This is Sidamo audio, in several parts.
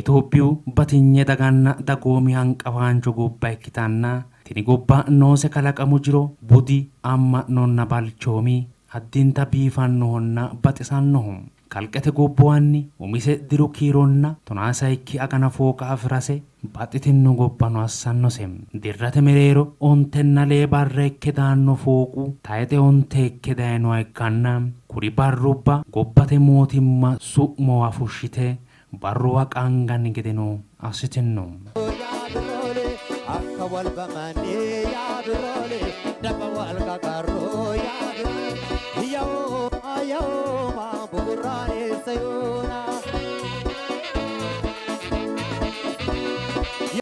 Itophiyu batinye daganna dagoomi hanqafaancho gobba ikkitanna, tini gobba noose kalaqamu jiro, budi, amma'nonna balchoomi addinta biifannohonna baxisannoho. Kalqete gobbuwanni umise diru kiironna tonaasayikki agana fooqa afi'rase baxxitino gobbano assannose. Dirrate mereero ontenna lee barra ikke daanno fooqu tayixe onte ikke dayinoha ikkanna, kuri barrubba gobbate mootimma su'muwa fushshite barruwa qaanganni gedeno assitinno.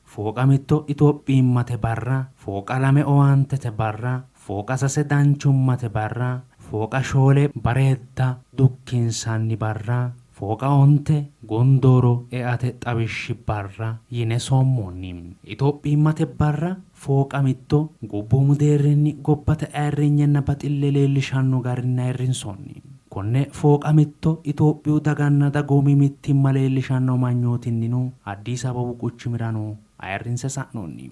Fooqa mitto Itophiyimmate barra, fooqa lame owaantete barra, fooqa sase danchummate barra, fooqa shoole bareedda dukkinsanni barra, Fooqa onte gondooro eate xawishshi barra yine soommoonni. Itophiyimmate barra fooqa mitto gobboomu deerrinni gobbate ayirrinyenna baxille leellishanno garinni ayirrinsoonni. Konne fooqa mitto Itophiyu daganna dagoomi mittimma leellishanno amanyootinnino Addis Ababu quchumirano ayirrinse sa'noonni.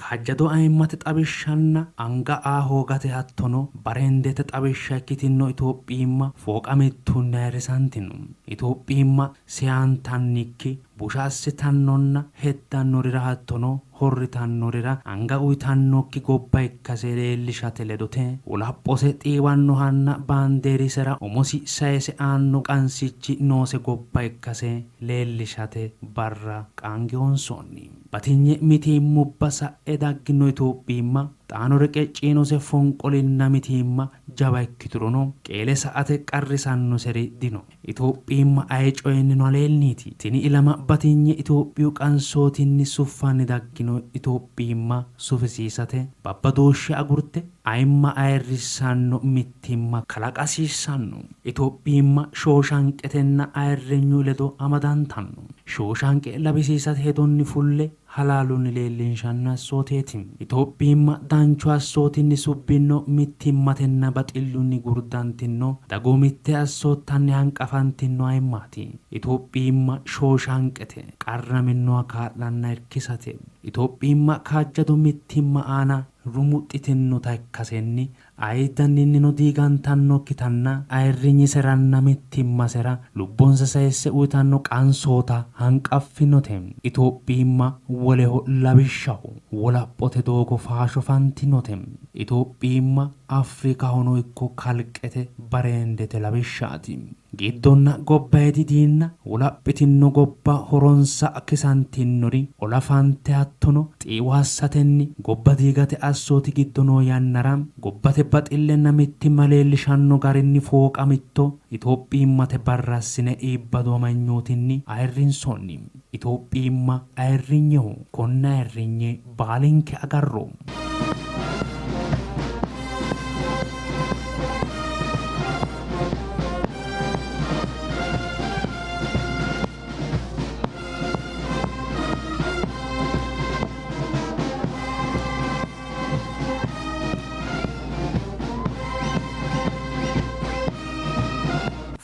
Kaajjado ayimmate xawishshanna anga aa hoogate hattono bareendete xawishsha ikkitinno Itophiyimma fooqa mittunni ayirrisantino. Itophiyimma seyaantannikki, busha assitannonna heddannorira hattono horritannorira anga uytannokki gobba ikkase leellishate ledote wolaphose xiiwannohanna baandeerisera umosi sayse aanno qansichi noose gobba ikkase leellishate barra qaange honsoonni. Batinye mitiimmubba sa'e daggino Itophiyimma xaano reqecciinose fonqolinna mitiimma jawa ikkiturono qeele sa''ate qarrisannoseri dino. Itophiyimma aye coyinnino aleenniiti. Tini ilama batinye Itophiyu qansootinni suffanni daggino Itophiyimma sufisiisate babbadooshshe agurte ayimma ayirrissanno mittimma kalaqa hasiissanno. Itophiyimma shooshanqetenna ayirrinyu ledo amadantanno. Shooshanqe lawisiisate hedonni fulle halaalunni leellinshanni assooteeti. Itophiyimma danchu assootinni subbinno, mittimmatenna baxillunni gurdantinno, dagoomitte assoottanni hanqafantinno ayimmaati. Itophiyimma shooshanqete, qarraminnoha kaa'lanna irkisate. Itophiyimma kaajjado mittimma aana rumuxxitinnota ikkasenni Aye danninnino diigantannokkitanna ayirrinyiseranna mittimmasera lubbonsa sayisse uytanno qansoota hanqaffinote. Itophiyimma woleho lawishshaho. Wolaphote doogo faasho fantinote. Itophiyimma Afrikahono ikko kalqete bareendete lawishshaati. Giddonna gobbayidi diinna wolaphitinno gobba horonsa kisantinnori ola fante hattono xiiwo assatenni gobba diigate assooti giddo noo yannara gobbate baxillenna mittimma leellishanno garinni fooqa mitto Itophiyimmate barra assine iibbadu amanyootinni ayirrinsoonni. Itophiyimma ayirrinyeho, konne ayirrinye baalinke agarro.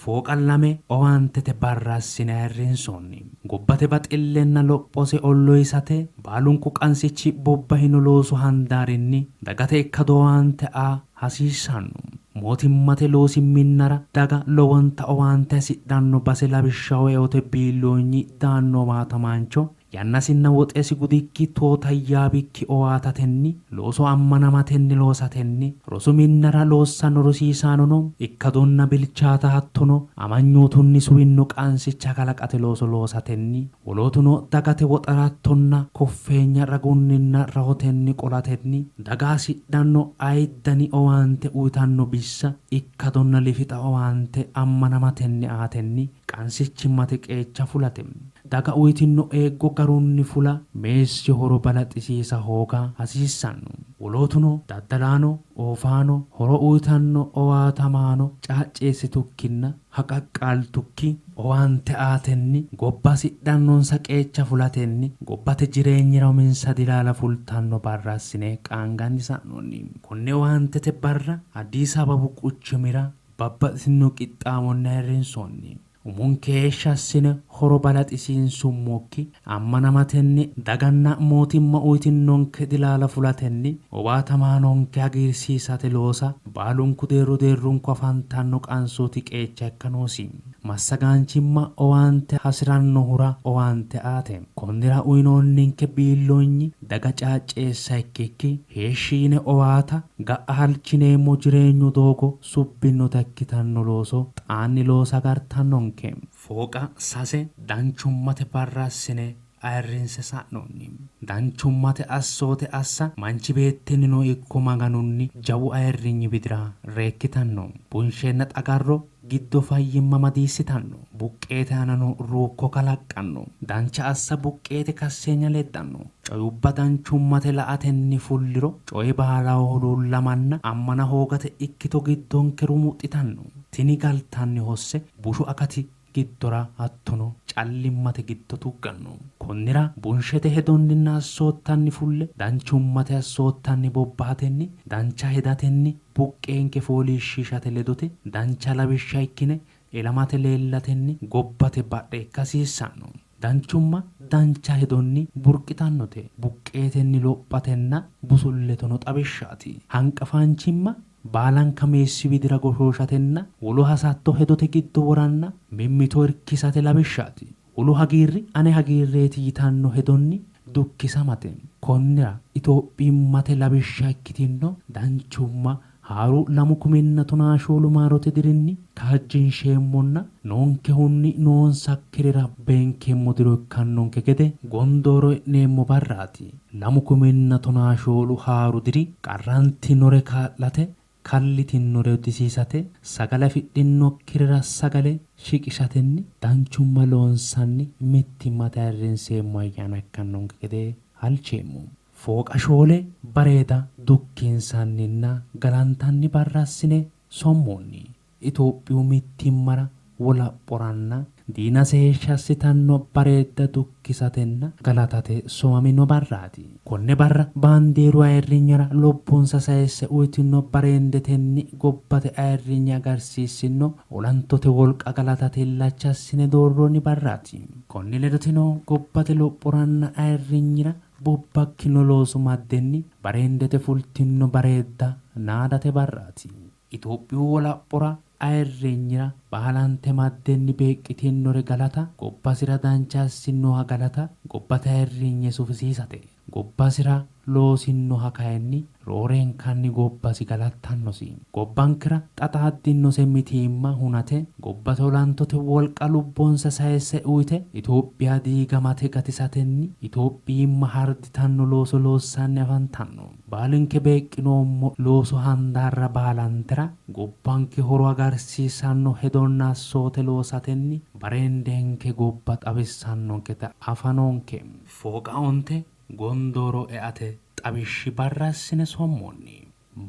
Fooqa lame owaantete barra assine ayirrinsoonni. Gobbate baxillenna lophose ollohisate baalunku qansichi bobbahino loosu handaarinni dagate ikkado owaante aa hasiissanno. Mootimmate loosi minnara daga lowonta owaante hasidhanno base lawishshaho eote biilloonyi daanno owaatamaancho Yannasinna woxesi gudikki tootayyaabikki owaatatenni, looso ammanamatenni loosatenni, rosu minnara loossanno rosiisaanono ikkadonna bilchaata hattono amanyootunni suwinno qansicha kalaqate looso loosatenni, wolootuno dagate woxarattonna koffeenya ragunninna rahotenni qolatenni daga hasidhanno ayi dani owaante uytanno bissa ikkadonna lifixa owaante ammanamatenni aatenni qansichimmate qeecha fulate. Daga uytinno eeggo garunni fula, meessi horo balaxisiisa hooga hasiissanno. Wolootuno daddalaano, oofaano, horo uytanno owaatamaano caacceessitukkinna haqaqqaaltukki owaante aatenni gobba hasidhannonsa qeecha fulatenni gobbate jireenyira uminsa dilaala fultanno barra assine qaanganni sa'noonni. Konne owaantete barra Addis Ababu quchumira babbaxxitino qixxaawonni ayirrinsoonni. Umonke heeshshi assine horo balaxisiinsummokki ammanamatenni daganna mootimma uytinnonke dilaala fulatenni owaatamaanonke hagiirsiisate loosa baalunku deerru deerrunku afantanno qansooti qeecha ikka noosi. Massagaanchimma owaante hasi'rannohura owaante aate. Konnira uynoonninke biilloonyi daga caacceessa ikkikki heeshshi yine owaata ga'a halchineemmo jireenyu doogo subbinota ikkitanno looso xaanni loosa agartannonke. Fooqa sase danchummate barra assine ayirrinse sa'noonni. Danchummate assoote assa manchi beettinnino ikko Maganunni jawu ayirrinyi widira reekkitanno. Bunshenna xagarro giddo fayyimma madiissitanno, buqqeete aanano ruukko kalaqqanno. Dancha assa buqqeete kasseenya leddanno. Coyubba danchummate la''atenni fulliro coyi baalaho huluullamanna ammana hoogate ikkito giddonke rumuxxitanno. Tini galtanni hosse bushu akati giddora hattono callimmate giddo tugganno. Konnira bunshete hedonninna assoottanni fulle danchummate assoottanni bobbahatenni dancha hedatenni buqqeenke fooliishshiishate ledote dancha lawishsha ikkine ilamate leellatenni gobbate badhe ikka hasiissanno. Danchumma dancha hedonni burqitannote, buqqeetenni lophatenna busulletono xawishshaati. Hanqafaanchimma baalanka meessi widira goshooshatenna wolu hasatto hedote giddo woranna mimmito irkisate lawishshaati. Wolu hagiirri ane hagiirreeti yitanno hedonni dukkisamate. Konnira Itophiyimmate lawishsha ikkitino danchumma haaru lamu kuminna tonaa shoolu maarote dirinni kaajjinsheemmonna noonkehunni noonsakkirira beenkeemmo diro ikkannonke gede gondooro e'neemmo barraati. 2014 haaru diri qarrantinore kaa'late, kallitinnore uddisiisate, sagale afidhinokkirira sagale shiqishatenni danchumma loonsanni mittimmate ayirrinseemmo ayyaana ikkannonke gede halcheemmo. Fooqa shoole bareeda dukkinsanninna galantanni barra assine sommoonni. Itophiyu mittimmara, wolaphoranna diinase heeshshi assitanno bareedda dukkisatenna galatate somamino barraati. Konne barra baandeeru ayirrinyira lubbonsa sayisse uytino bareendetenni gobbate ayirrinye agarsiissino olantote wolqa galatate illacha assine doorroonni barraati. Konni ledoteno gobbate lophoranna ayirrinyira bobbakkino loosu maddenni bareendete fultino bareedda naadate barraati. Itophiyu wolaphora ayirrinyira baalante maddenni beeqqitinnore galata, gobbasira dancha assinnoha galata, gobbate ayirrinye sufisiisate. Gobbasira loosinnoha kayinni roorenkanni gobbasi galattannosi. Gobbankera xa xaaddinose mitiimma hunate gobbate olantote wolqa lubbonsa sayisse uyte Itophiya diigamate gatisatenni Itophiyimma harditanno looso loossanni afantanno. Baalinke beeqqinoommo loosu handaarra baalantera gobbanke horo agarsiissanno hedonna assoote loosatenni bareendenke gobba xawissannonketa afa noonke. Fooqa onte gondooro eate xawishshi barra assine sommoonni.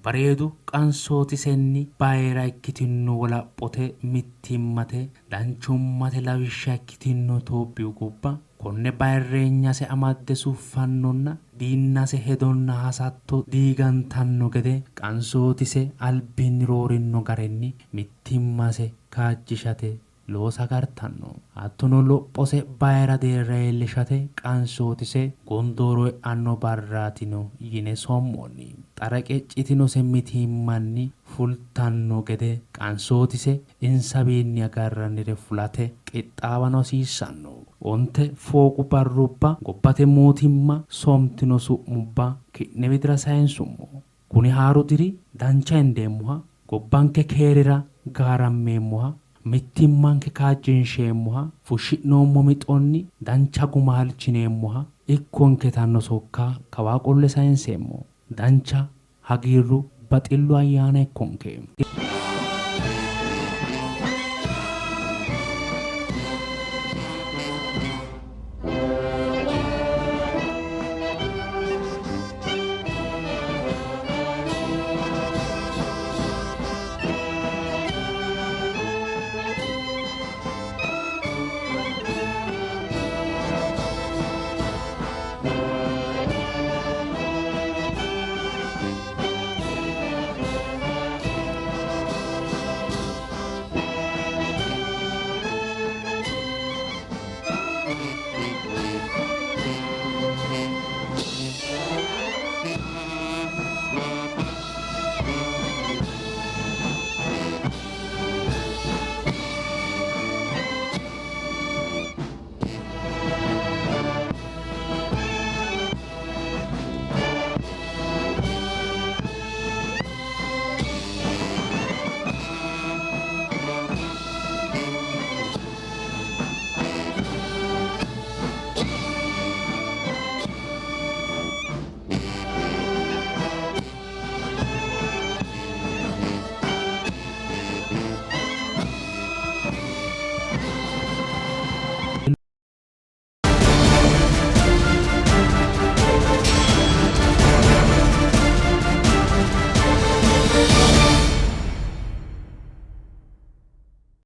Bareedu qansootisenni bayira ikkitinno wolaphote, mittimmate, danchummate lawishsha ikkitinno Itophiyu gobba konne bayirreenyase amadde suffannonna diinnase hedonna hasatto diigantanno gede qansootise albinni roorinno garinni mittimmase kaajjishate loosa agartanno. Hattono lophose bayira deerra iillishate qansootise gondooro e'anno barraatino yine sommoonni. Xa reqeccitinose mitiimmanni fultanno gede qansootise insawiinni agarrannire fulate qixxaawano hasiissanno. Onte fooqu barrubba gobbate mootimma somtino su'mubba ki'ne widira sayinsummo. Kuni haaru diri dancha hendeemmoha, gobbanke keerira gaarammeemmoha, mittimmanke kaajjinsheemmoha, fushshi'noommo mixonni dancha guma halchineemmoha ikkonke yitanno sokka kawaa qolle sayinseemmo. Dancha, hagiirru, baxillu ayyaana ikkonke.